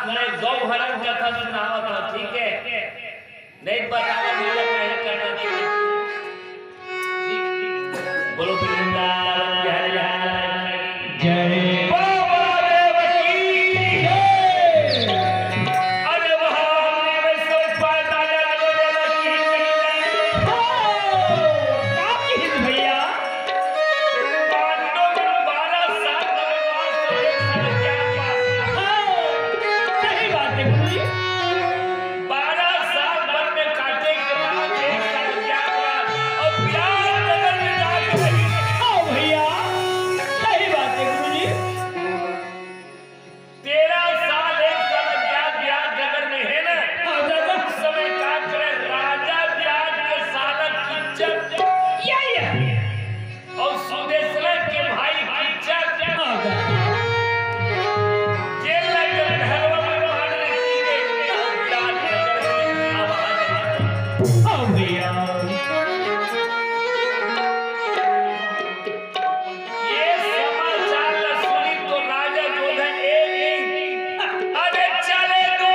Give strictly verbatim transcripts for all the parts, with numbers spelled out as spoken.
मैं गौ हरण कथा सुनावत हूँ, ठीक है? नहीं बतावा, मेरा कहे कथा। ठीक, ठीक। बोलो वृंदावन बिहारी लाल की जय। बोलो, बोलो देव की जय। अरे वाह, हमने वैसे उस पार राजा को देवा की हित की जय। हो, राम की हित भैया। पांडव बारह साल वनवास से एक साल अज्ञातवास। हाँ, सही बात है गुरुजी। बारह साल वन में काटे के बाद एक साल अज्ञातवास और प्यार नगर में जाके रही। हाँ भैया, सही बात है गुरुजी। तेरह साल एक साल अज्ञात विराट नगर में है ना, हाँ दादा। उस समय का करे, राजा विराट के साला किच्चक या, या। और सुदेशना के भाई किच्चक हाँ दादा। जेल लग गए, घरवा में मार रहे थे, विराट नगर में आवाज। हाँ भैया। ये समाचार ला सुनी तो राजा बोले, "ए, ए, अरे चले दो।"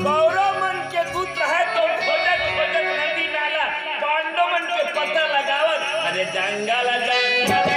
कौरव मन के दूत रहे तो खोजत खोजत नदी नाला, पांडव मन के पता लगावत, अरे जंगल जंगल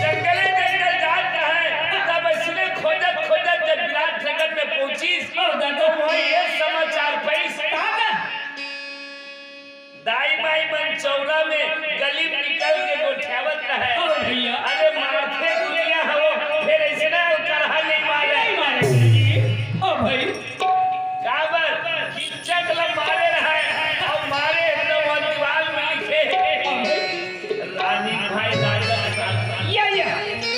जंगले जंगल जात रहे, तब इसने खोजत खोजत जब विराट नगर में पहुंची, तो वहां ये समाचार पाइस। दाई माई मन चौरा में गली में निकल के गोठियावत रहे। हाँ भैया। अरे मारथे दुनिया हो, फिर ऐसे ना करहा नहीं मारे। नहीं मारे जी। ओ भाई। काबर? किच्चक ला मारे रहे, और मारे तो वो दीवार में लिखे, "रानी भाई राजा।" या, या।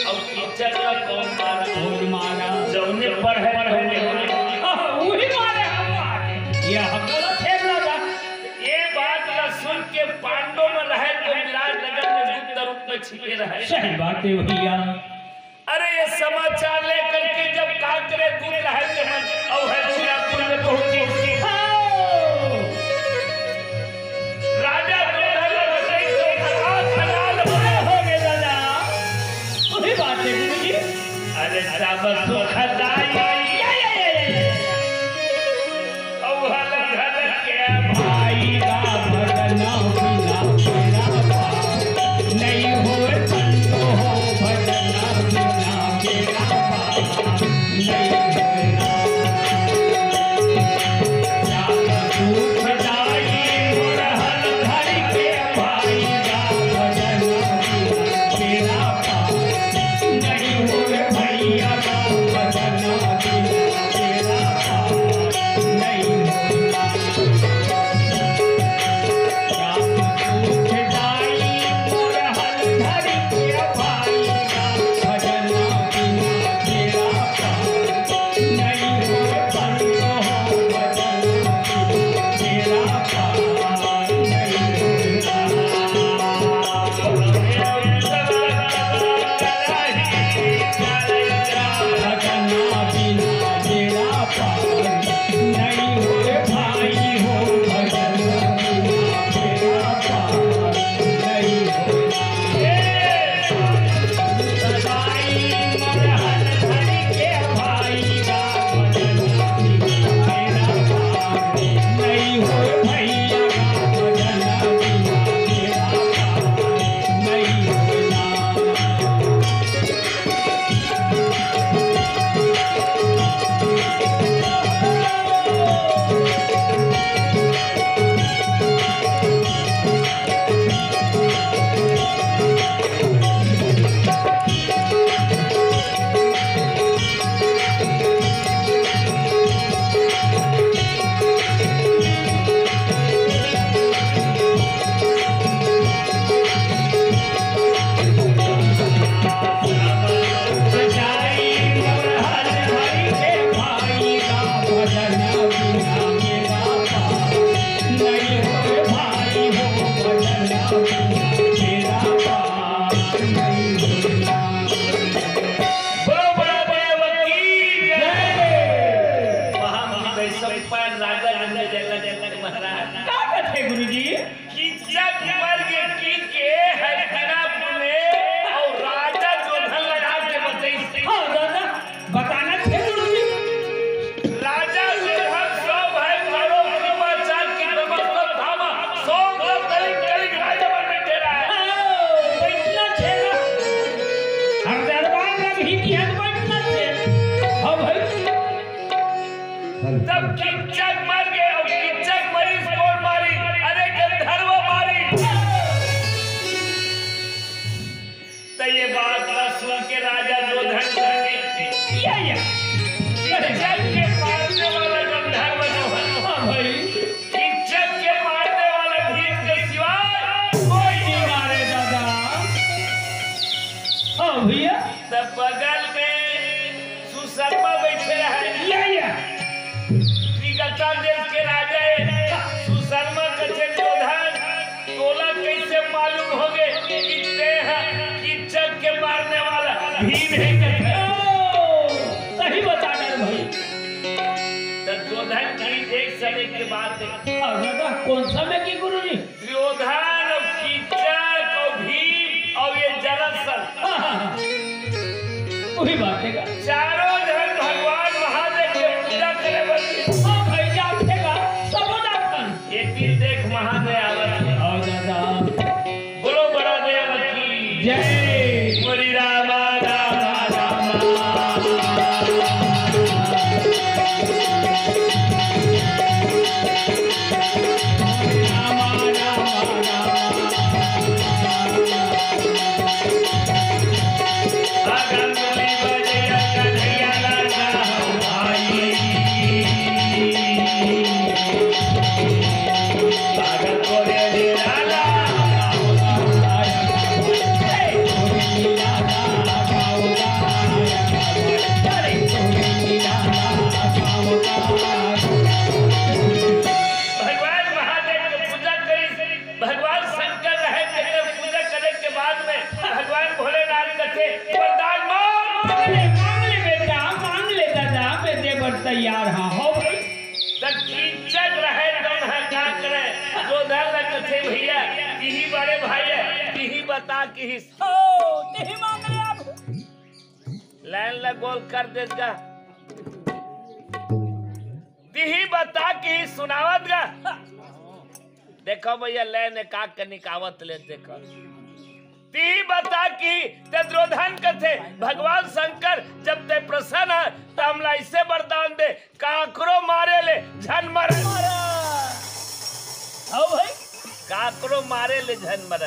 और किच्चक ला कौन मारा? कौन मारा? जौने पढ़े, तौने मारा। हाँ, वही मारे, हम मारे। ये हम गलत है दादा। ये बात ला सुन के पांडव मन रहे तो विराट नगर में गुप्त रूप में छिपे रहे। सही बात है भैया। अरे ये समाचार लेकर के जब काकरे दूत रहे थे मन, और हस्तिनापुर में पहुंची। हाँ। राजा दुर्योधन बताई तो खलाल खलाल हो गए दादा। वही बात है गुरुजी। अरे सब सुखदाई। या, या, या, या, या। अवहल घर के भाई का भजन बिना मेरा पाप नहीं होए, संत हो भजन बिना मेरा पाप नहीं होए। जात पूछ जाई मोर हल घर के भाई का भजन बिना मेरा पाप नहीं होए, भैया का भजन अब दरबार लग ही दिहन बंद कर दे। हाँ भाई। तब किच्चक मर गए, और किच्चक मरीस कोन मारी? अरे गंधर्व मारी। तो ये बात ला सुन के राजा जोधन कहते, या, या। किच्चक के मारने वाला गंधर्व जो है, हाँ भाई। किच्चक के मारने वाला भीम के सिवाय कोई नहीं मारे दादा। हाँ भैया। तब बगल में सुशर्मा बैठे रहे। या, या। त्रिगता देश के राजा है। सुशर्मा कथे, जोधन, तोला कैसे मालूम होगे कि ते ह किच्चक के मारने वाला भीम है कथे? ओ, सही बता डर भाई। तो जोधन की एक समय के बात है। और दादा, कौन समय की गुरुजी? दुर्योधन और किच्चक और भीम और ये जरासंध। हाँ, हाँ, हाँ। वही बात है का? चारों जन भगवान महादेव के पूजा करे बर। हाँ भाई, जाते का, सबो जातन। ये तीन देख महादेव आवत है। आओ दादा। बोलो बड़ा देव की जय। बोली रामा, रामा, रामा। भगवान महादेव के पूजा करिस। भगवान शंकर रहे, तेकर पूजा करे के बाद में भगवान भोलेनाथ कथे, "वरदान मांग।" मांग ले, मांग ले बेटा, मांग ले दादा, मैं दे बर तैयार हाँ, हो भाई। त किच्चक रहे, तौन ह का करे, जोधन ल कथे, "भैया, तिही बड़े भाई है, तिही बता किहिस।" ओ, तिही मांग ले अब। लाइन ला गोल कर देस गा। तिही बता किहिस सुनावत गा। देखो भैया, लाइन एक आग के निकावत ले देखो। तिही बता किहिस, त दुर्योधन कथे, "भगवान शंकर, जब ते प्रसन्न है, त हमला ऐसे वरदान दे, काकरो मारे ले, झन मरे।" आओ भाई। काकरो मारे ले, झन मरे।